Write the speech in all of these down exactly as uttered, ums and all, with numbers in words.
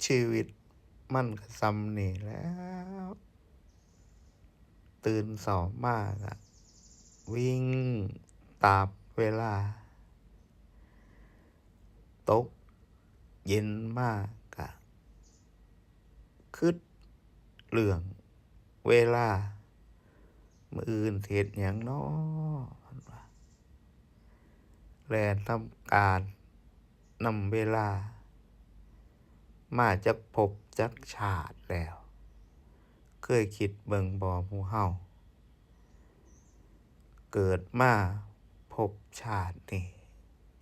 ชีวิตมันก็ส่ำนี้แหล้ว ตื่นเช้ามากะวิ่งตามเวลา ตกเย็นมากะคิดเรื่องเวลา มื้ออื่นสิเฮ็ดหยังน้อ เพิ่นว่า แล่นนำกาลนำเวลา มาจักภพจักชาติแล้ว เคยคิดเบิ่งบ่หมู่เฮา เกิดมาภพชาตินี้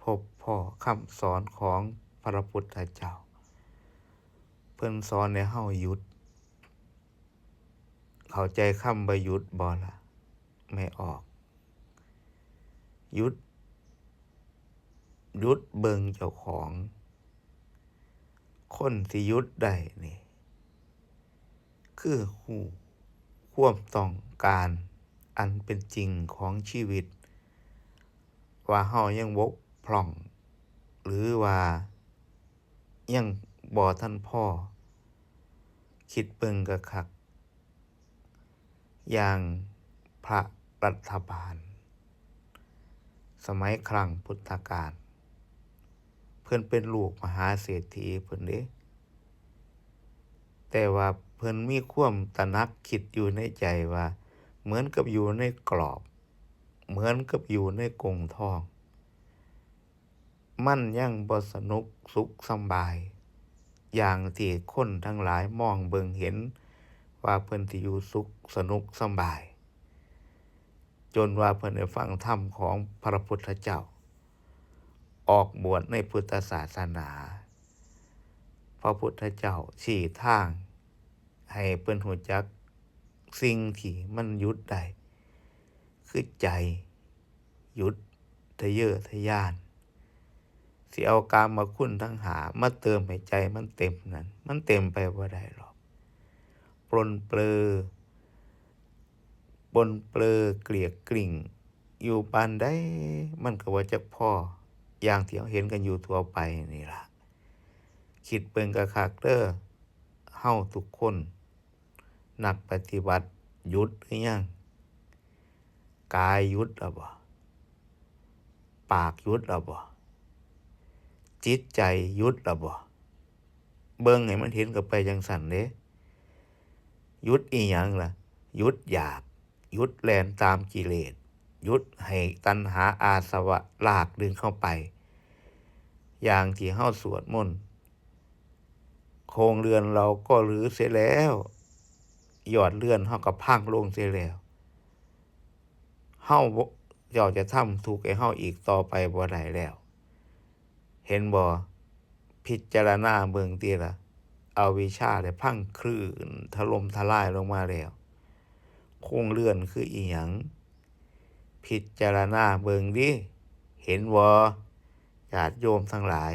พบพ้อคำสอนของพระพุทธเจ้า เพิ่นสอนให้เฮาหยุด เข้าใจคำว่าหยุดบ่ล่ะ แม่ออก หยุด หยุดเบิ่งเจ้าของ คนสิหยุดได้นี่ คือฮู้ความต้องการอันเป็นจริงของชีวิต ว่าเฮายังบกพร่อง หรือว่ายังบ่ทันพอ คิดเบิ่งคักๆ อย่างพระรัฐบาล สมัยครั้งพุทธกาล เพิ่นเป็นลูกมหาเศรษฐีเพิ่นเด้ แต่ว่าเพิ่นมีความตระหนักคิดอยู่ในใจว่า เหมือนกับอยู่ในกรอบ เหมือนกับอยู่ในกรงทอง มันยังบ่สนุกสุขสำบาย อย่างที่คนทั้งหลายมองเบิ่งเห็นว่าเพิ่นสิอยู่สุขสนุกสำบาย จนว่าเพิ่นได้ฟังธรรมของพระพุทธเจ้า ออกบวชในพุทธศาสนา พระพุทธเจ้าชี้ทางให้เพิ่นรู้จักสิ่งที่มันหยุดได้ คือใจหยุดทะเยอทะยาน สิเอากามคุณทั้งห้ามาเติมให้ใจมันเต็มนั้น มันเต็มไปบ่ได้หรอก ปรนเปรอ ปรนเปรอเกลียกกลิ้ง อยู่ปานใดมันก็บ่จักพอ อย่างที่เฮาเห็นกันอยู่ทั่วไปนี่ล่ะ คิดเบิ่งคักๆ เด้อ เฮาทุกคน นักปฏิบัติหยุดหรือยัง กายหยุดแล้วบ่ ปากหยุดแล้วบ่ จิตใจหยุดแล้วบ่ เบิ่งให้มันเห็นเข้าไปจั่งซั้นเด้ หยุดอิหยังล่ะ หยุดอยาก หยุดแล่นตามกิเลส หยุดให้ตัณหาอาสวะลากดึงเข้าไป อย่างที่เฮาสวดมนต์ โครงเรือนเราก็รื้อเสียแล้ว ยอดเรือนเฮาก็พังลงเสียแล้ว เฮาบ่ เจ้าจะทำทุกข์ให้เฮาอีกต่อไปบ่ได้แล้ว เห็นบ่ พิจารณาเบิ่งติล่ะ อวิชชาได้พังคลื่นถล่มทลายลงมาแล้ว โครงเรือนคืออิหยัง พิจารณาเบิ่งติ เห็นบ่ ญาติโยมทั้งหลาย